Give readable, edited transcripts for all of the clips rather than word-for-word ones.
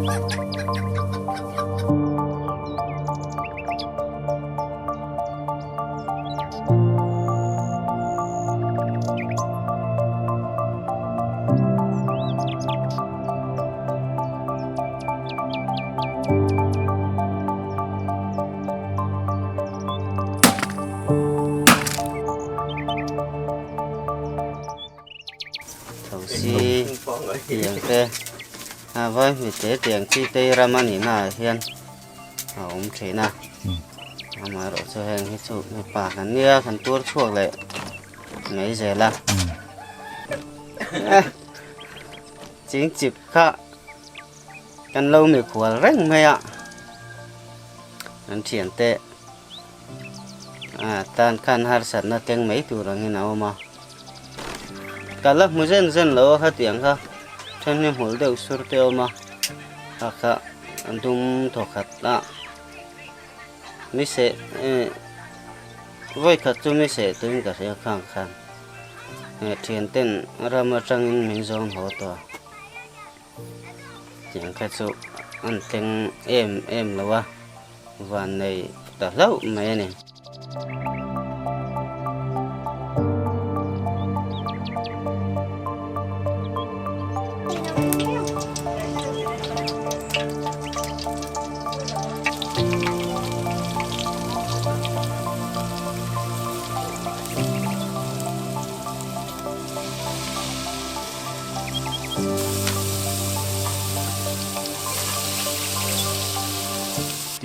Thosi tiang te a vai hmi te tiang chi te ram a nih naah hian a awm thin a amaherawh chu heng hi chu mipa kan nia kan tuar chhuak leh mai zel a ching chip kha kan lo mikhual reng mai a kan thiante tan khan harsatna teng mai tur angin a awm a ka la hmu zen zen lo a khatiang kha then hi hmul deuh sur te a awm a kha kha a dum thawkhat a mi seh eh vawi khat chu mi seh tuin ka hria khang khan thian ten ram atangin min zawn haw tawh a. Tiang kha chu an thleng em em lo a, van nei ta hlauh mai a ni.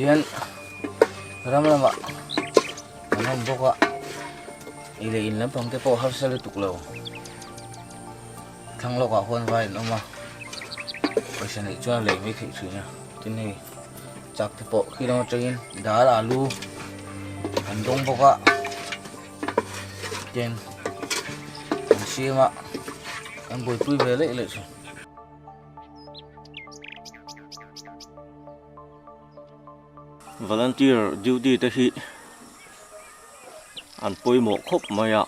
Tihian ram lamah an awm bawk a ei leh in lampang te pawh harsa lutuk lo thlang lawkah khuan vai an awm a pawisa neih chuan a lei mai theih thin a tin hei chak te pawh khi lam atangin dal alu an dawng bawk a. Tin an siam a an buaipui ve leh leh thin. Volunteer duty te hi an pawimawh khawp mai a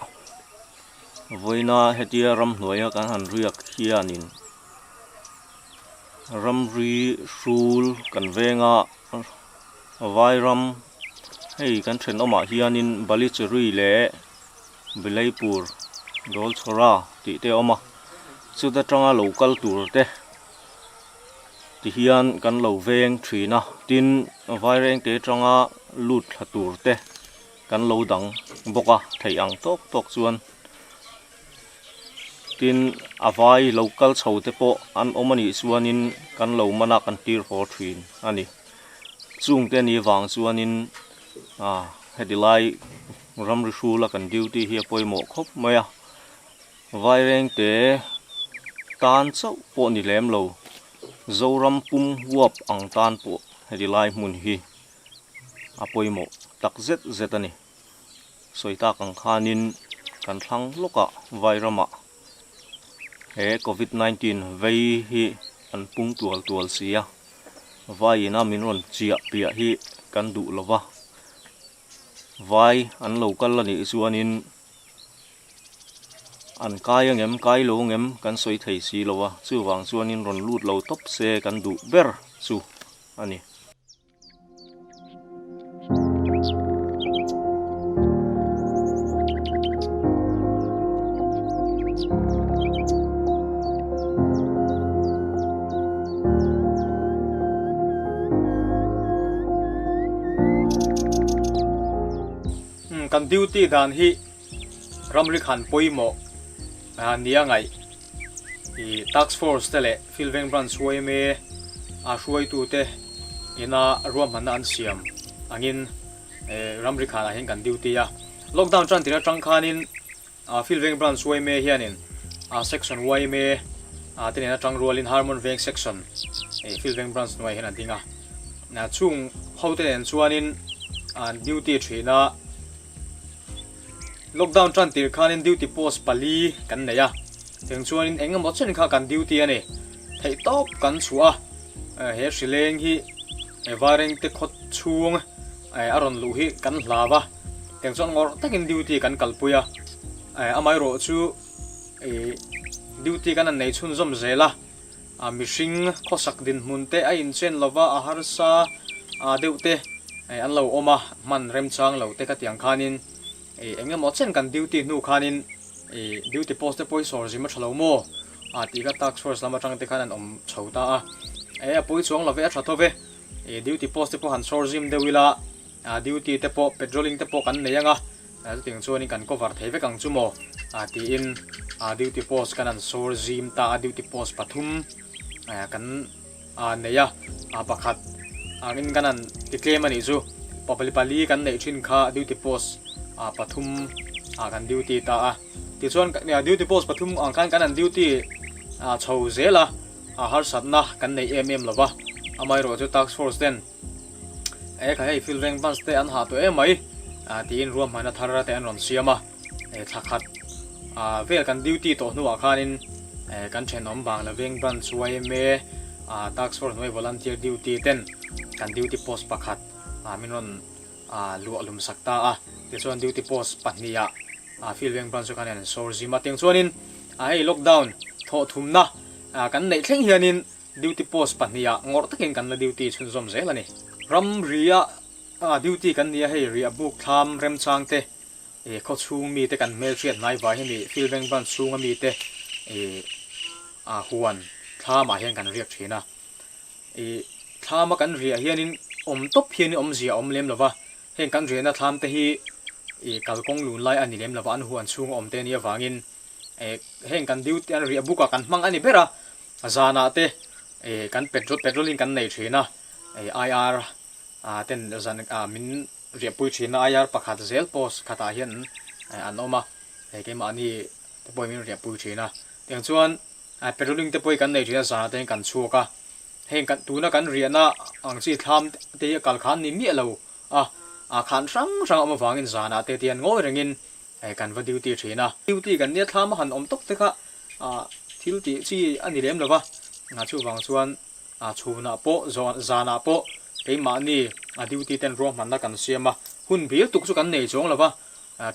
vawiina hetia ramhnuaia kan han riak hianin ramri hrul kan venga Vairam hei kan thenawmah hianin Balicherry leh Bilaipur Dawlchhawra tih te a awm a chuta tanga lo kal tur te ti hian kan lo veng thin a tin Vairengte atanga lut thla tur te kan lo dang bawk a theih ang tawk tawk chuan. Tin, a vai lo kal chho te pawh an awm a nih chuanin kan lo man a kan tir haw thin a ni. Chung te ni vang chuanin ah heti lai ramri hrula kan duty hi a pawimawh khawp mai a. Vairengte tan chauh pawh ni lem lo, Zoram pum huap ang tan pawh heti lai hmun hi a pawimawh tak zet zet a ni. Sawi tak ang khanin kan thlang lawkah Vairamah he Covid 19 vei hi an pung tual tual si a, Vaiin a min rawn chiah piah hi kan duh lo va, Vai an lo kal a nih chuanin an kai angem kai lo angem kan sawi thei si lo a, chuvang chuanin rawn lut lo tawp se kan duh ber chu a ni. Kan duty dan hi ramri khan pawimawh nia ngaih i task force te leh Field Veng Branch yma a hruaitute ina ruahmanna an siam angin ramri khanah hian kan duty a. Lockdown tan tir atang khanin Field Veng Branch yma hianin Section yma te nen atang rualin Harmon Veng Section Field Veng Branch hnuaiah hian a ding a. Chung hote nen chuanin an duty thin a. Lockdown tan tir khanin duty post pali kan nei a, tiang chuanin eng emaw chen kha kan duty a ni. Theih tawp kan chhuah a, he hrileng hi Vairengte khaw chhung a rawn luh hi kan hlau a, tiang chuan ngawrh takin duty kan kalpui a, amaherawhchu duty kan han nei chhunzawm zel a. mihring khawsak dinhmun te a inchen lova a harsa deuh te an lo awm a, hman remchang lo te khatiang khanin eng emaw chen kan duty hnu khanin duty post te pawh hi sawr zim a tha lo maw tih kha task force lam atang te khan an awm chho ta a, a pawi chuang lo ve a tha tho ve, duty post te pawh han sawr zim deuh ila duty te pawh patrolling te pawh kan nei ang a. Chutiang chuanin kan cover thei vek ang chu maw? tiin duty post kan han sawr zim ta a, duty post pathum kan nei a, pakhat angin kan han ti tlem a nih chu. Pali pali kan neih thin kha duty post pathum kan duty ta a, tichuan duty post pathum ang khan kan han duty chho zel a, harsatna kan nei em em lo va, amaherawhchu task force ten E kha hei field veng bus te an hah tawh em mai tiin ruahmanna thar te an rawn siam a, thla khat vel kan duty tawh hnuah khanin kan thenawm Bangla veng branch yma task force hnuai volunteer duty ten kan duty post pakhat min rawn luah lum sak ta a, tichuan duty post pahniha field veng branch chu khanin an sawr zim a, tiang chuanin hei lockdown thawhthumna kan neih thleng hianin Duty post pahniha ngawrh takin kan la duty chhunzawm zel a ni. Ram ria duty kan ni a, hei ria buk thlam remchang te, khaw chhung mite kan hmelhriat hnai vai hi ni, Field Bank Branch chhunga mite huan thlamah hian kan riak thin a. Thlama kan riah hianin awm tawp hianin awmzia a awm lem lo va, heng kan riahna thlam te hi kalkawng lun lai a ni lem lo va, an huan chhunga awm te a nih avangin heng kan duty an riah bukah kan hmang a ni ber a. Zanah te kan petrol petrol in kan nei thin a, IR ten zan min riahpui thin a, IR pakhat zel post khatah hian an awm a, hei keimahni te pawhin min riahpui thin a. Tiang chuan patrolling te pawhin kan nei thin a, zanah te hian kan chhuak a, heng kan tuna kan riahna ang chi thlam te hi a kal khan ni miah lo a, khan hrang hrang a awm avangin zanah te tian ngawi rengin kan va duty thin a. Duty kan nia thlam a han awm tawk te kha thil tih chi a ni lem lo va, chuvang chuan chhunah pawh zanah pawh keimahni duty ten ruahmanna kan siam a, hun bil tuk chu kan nei chuang lo va,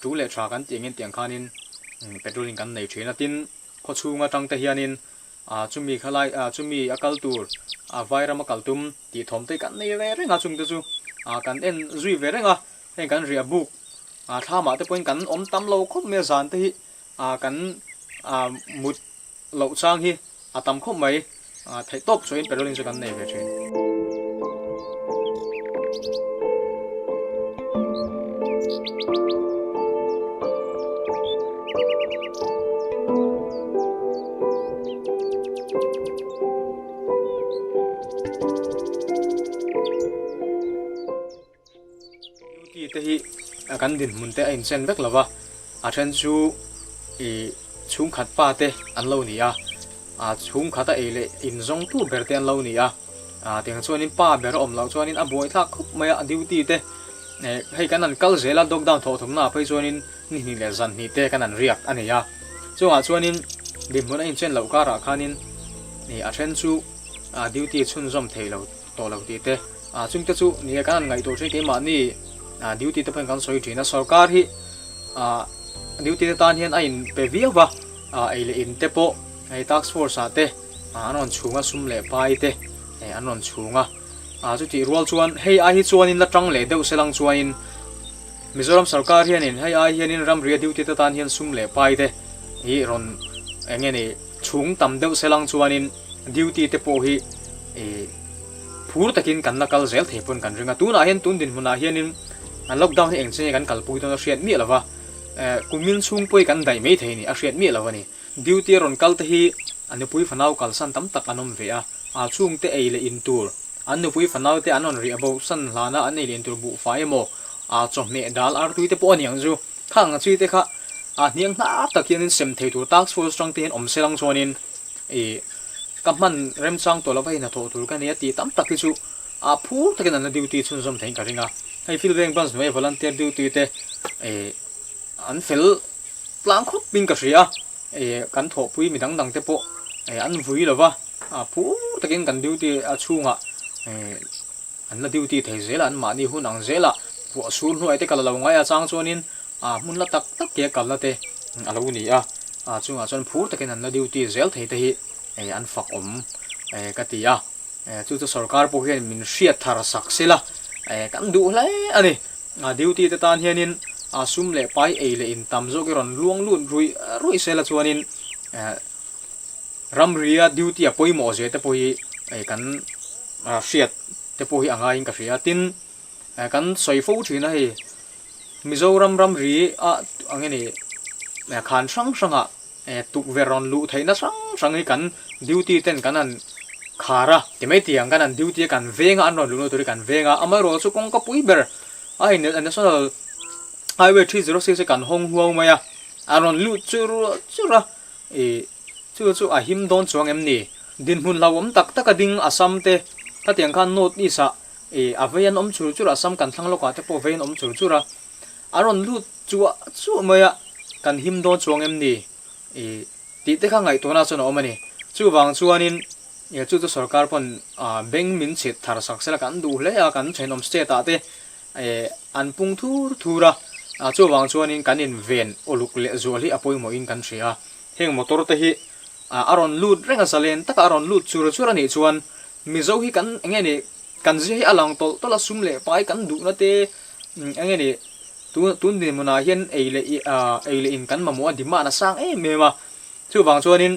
tu leh tha kan tih angin tiang khanin patrolling kan nei thin a, tin khawchhung atang te hianin chumi khalai chumi a kal tur vairam a kal tum tih thawm te kan nei ve reng a, chungte chu kan en zui ve reng a, heng kan riah buk thlamah te pawhin kan awm tam lo khawp mai a zan te hi. Kan mut loh chang hi a tam khawp mai, theih tawp chuahin patrolling chu kan nei ve thin. Duty te hi kan dinhmun te a inchen vek lo va, a then chu ih chhungkhat pa te an lo ni a, a chhungkhat a ei leh inzawngtu ber te an lo ni a, tiang chuanin pa ber a awm loh chuanin a buaithlak khawp mai a duty te eh hei kan han kal zel a lockdown thawh thawmna ah phei chuanin ni hnih leh zan hnih te kan han riak a ni a, chungah chuanin dinhmun a inchen loh karah khanin ih a then chu duty chhunzawm theih lo tawh lo tih te ah chungte chu ni e kan han ngaihtuah thin keimahni ah duty te pawhin kan sawi thin a sorkar hi ah duty te tan hian a in pe viau va ah ei leh in te pawh hei task force ah te ah an rawn chhung a sum leh pai te eh an rawn chhung a ah chutih rual chuan hei ai hi chuanin la tang leh deuh selang chuanin Mizoram sorkar hianin hei ai hianin ramria duty te tan hian sum leh pai te hi rawn eng nge ni chhung tam deuh selang chuanin duty te pawh hi ih phur takin kan la kal zel thei pawn kan ring a, tunah hian tun dinhmunah hianin lockdown hi eng chin nge kan kalpui dawn a hriat miah lova, eh kumin chhung pawh hi kan daih mai thei a ni a hriat miah lo a ni. Duty a rawn kal te hi a nupui fanau kalsan tam tak an awm ve a, a chhungte ei leh in tur, an nupui fanau te an rawn riah bo san hlana an ei leh in tur buhfai emaw, a chawhmeh dal artui te pawh a ni ang chu, khang ang chi te kha a hniang hnar tak hianin sem thei tur task force atang te hian awm se lang chuanin ih ka hman remchang tawh lova hnathawh tur ka nei a tih tam tak hi chu a phur takin an la duty chhunzawm theiin ka ring a, hei field veng branch hnuaia volunteer duty te ih an fel tlang khawp in ka hria a, ih kan thawhpui mi dang dang te pawh ih an vui lova a phur takin kan duty a chhungah ih an la duty thei zel a, an mahni hun ang zela puah sur hnuai te kal a lo ngai a chang chuanin ah hmun la tak tak te kalna te a lo ni a, ah chungah chuan phur takin an la duty zel thei te hi an fak awm. ka ti a. Chu chu sorkar pawh hian min hriat thar sak sela kan duh hle a ni. Duty te tan hianin sum leh pai ei leh in tam zawk i rawn luang lut ruih ruih sela chuanin ramria duty a pawimawh zia te pawh hi kan hriat te pawh hi a ngaiin ka hria. Tin, kan sawi fo thin a hei Mizoram ramri a ang nge ni khan hrang hrangah Tukverh rawn luh theihna hrang hrang hi kan duty ten kan han khar a, ti mai tiang kan han duty a kan veng a, an rawn luhna tur hi kan veng a, amaherawhchu chu kawngka pui ber a in National Highway 306 hi kan hawng huau mai a, an rawn lut chur chur a, ih chu chu a him dawn chuang em ni? Dinhmun hlauhawm tak tak a ding Assam te khatiang khan North East ah ih a vei an awm chur chur a, Assam kan thlang lawkah te pawh vei an awm chur chur a, an rawn lut Chuah chuah mai a, kan him dawn chuang em ni? I tih te kha ngaihtuahna chuan a awm a ni. Chuvang chuanin chu chu sorkar pawn beng min chhit thar sak sela kan duh hle a, kan thenawm state ah te an pung thur thur a, chuvang chuanin kan inven uluk leh zual hi a pawimawhin kan hria a. Heng motor te hi a rawn lut reng a, zalen taka a rawn lut chur chur a nih chuan Mizo hi kan eng nge ni kan zia hi a lang tawlh tawlh a, sum leh pai kan duhna te eng nge ni Tun tun dinhmunah hian ei leh i ah ei leh in kan mamawh a demand a sang em em a, chuvang chuanin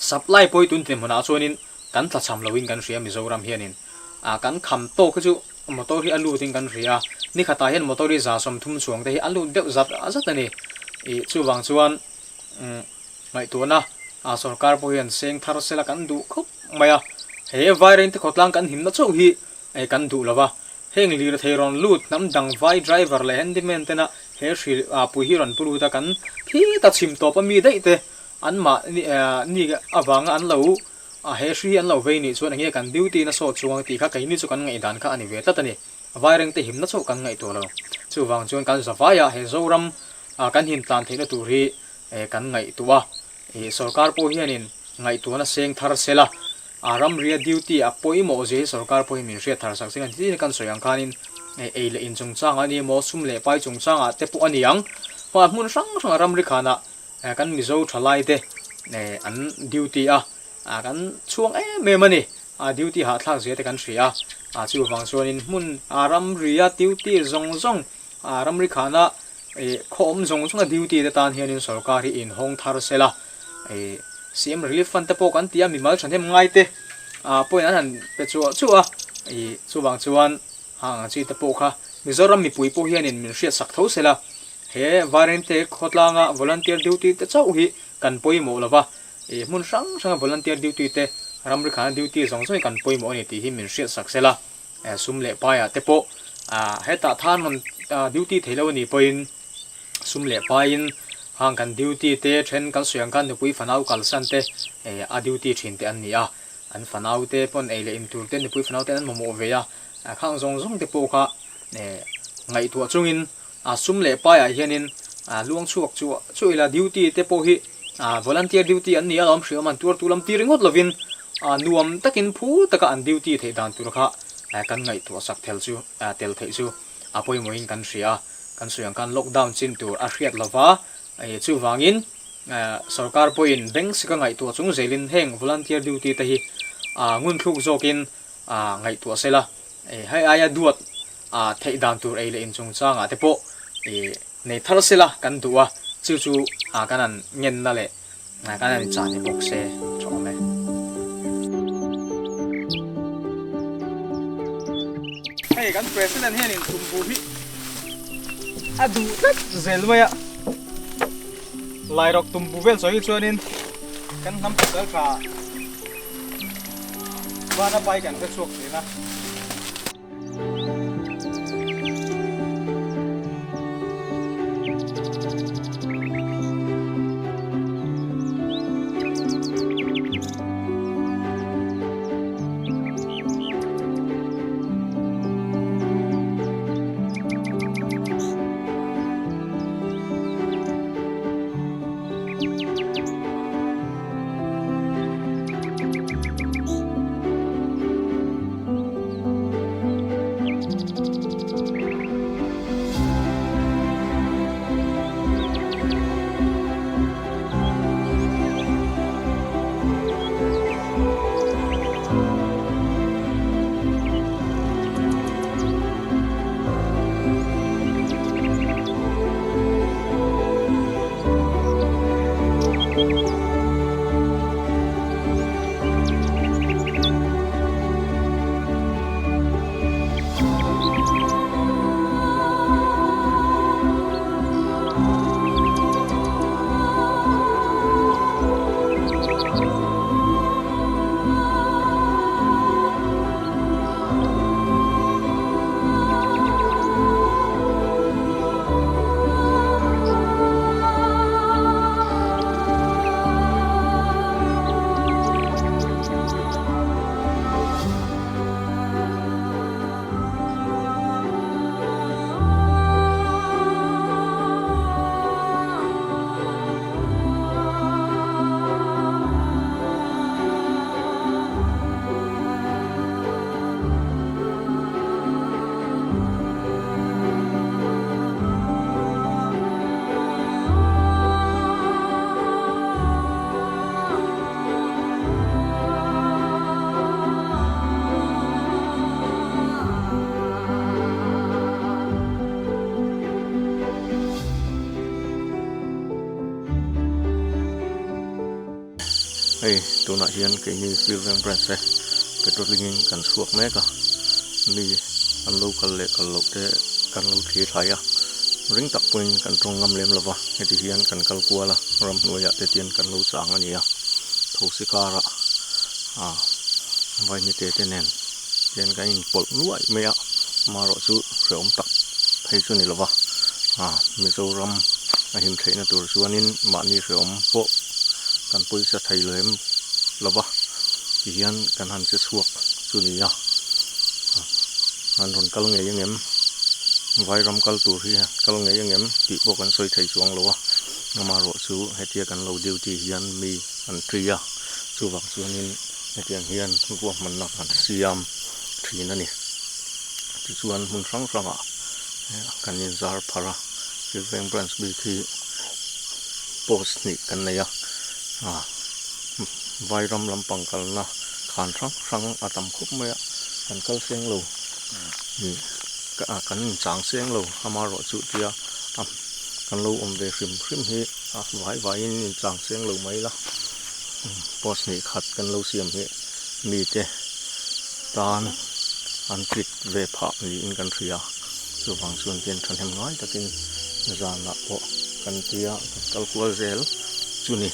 supply pawh hi tun dinhmunah chuanin kan tlachham loin kan hria Mizoram hianin ah kan kham tawk hi chu motor hi a lutin kan hria a, ni khatah hian motor hi 30 chuang te hi a lut deuh zat zat a ni ih chuvang chuan umm ngaihtuahna ah sorkar pawh hian seng thar sela kan duh khawp mai a, he Vairengte khawtlang kan himna chauh hi Ei kan duh lo va, heng lirthei rawn lut hnam dang vai driver leh handyman tena he hri ah pui hi rawn pu lut a, kan thi ta chhim tawp a mi daih te an mah ni avanga an lo he hri hi an lo vei nih chuan enge kan duty na sawt chuang tih kha keini chu kan ngaihdan kha a ni ve tlat a ni. Vairengte himna chauh kan ngaihtuah lo. Chuvang chuan kan zavai a he Zoram kan him tlan theihna tur hi kan ngaihtuah a, sorkar pawh hianin ngaihtuahna seng thar sela A ramria duty a pawimawh zia hi sorkar pawhin min hriat thar sak zing a ni. Tin, kan sawi ang khanin ei leh in chungchangah a ni emaw, sum leh pai chungchangah te pawh a ni ang. Hmun hrang hranga ramri khanah kan Mizo thalaite an duty a, kan chhuang em em a ni. A duty hahthlak zia te kan hria a, chuvang chuanin hmun ramria duty zawng zawng, ramri khana khaw awm zawng zawnga duty te tan hianin sorkar hi inhawng thar sela. CM Relief Fund te pawh kan ti a, mimal thahnem ngai te pawhin an han pe chuah chuah a, ih chuvang chuan hang ang chi te pawh kha Mizoram mipui pawh hianin min hriat sak tho sela, he Vairengte khawtlanga volunteer duty te chauh hi kan pawimawh lova, ih hmun hrang hranga volunteer duty te ramri khana duty zawng zawng hi kan pawimawh a ni tih hi min hriat sak sela, sum leh paiah te pawh hetah than rawn duty thei lo a nih pawhin. Sum leh paiin hang kan duty te then kan sawi ang khan nupui fanau kalsan te a duty thin te an ni a, an fanau te pawn ei leh in tur te nupui fanau te an mamawh ve a, khang zawng zawng te pawh kha ngaihtuah chungin sum leh paiah hianin luang chhuak chu chu ila duty te pawh hi volunteer duty an ni a lawm hriam an tuar tu lam ti ringawt lovin nuam takin phur taka an duty theih dan tur kha kan ngaihtuah sak tel chu tel theih chu. A pawimawhin kan hria a, kan sawi ang khan lockdown chin tur a hriat lova, chuvangin sorkar pawhin bank sika ngaihtuah chung zelin heng volunteer duty te hi ngunthluk zawkin ngaihtuah sela, hei aia duat theih dan tur ei leh in chungchangah te pawh nei thar sela kan duh a, chu chu kan han ngenna leh Kan han inchah ni bawk se tha awm e. Hei kan president hianin tumbu hi a duh tlat zel mai a, Lairawk tumbu vel sawi hi chuanin kan hnam pasal tha vana pai kan hre chhuak thin a. Hei tunah hian keini Field Veng Branch te patrolling in kan chhuak mek a, mi an lo kal leh kal loh te kan lo thlir thlai a, ring tak pawhin kan tawng ngam lem lova, heti hian kan kal kual a, ramhnuaiah te tian kan lo chang a ni a, thosi karah ah vaimite te nen tian kan inpawlh nuaih mai a, amaherawhchu hrehawm tak phei chu ni lova, ah Mizoram a him theihna tur chuanin mahni hrehawm pawh kan pawisa thei lem lova tihian kan han che chhuak chu ni a, an rawn kal ngei angem vairam kal tur hi kal ngei angem tih pawh kan sawi thei chuang lo a, amaherawhchu hetia kan lo duty hian mi an ṭi a, chuvang chuanin hetiang hian ruahmanna kan siam thin a ni. Tichuan hmun hrang hrangah kan inzar pharh a, Silveng branch bik hi post hnih kan nei a, ah Vairam lampang kalna khan hrang hrang a tam khawp mai a, kan kal seng lo ih kan inchang seng lo amaherawhchu tia kan lo awm ve hrim hrim hi a vai vaiin inchang seng lo mai la post hnih khat kan lo siam hi mite tan an tit ve phah niin kan hria chuvang chuan hian thahnem ngai takin zanah pawh kan tia kan kal kual zel chu ni.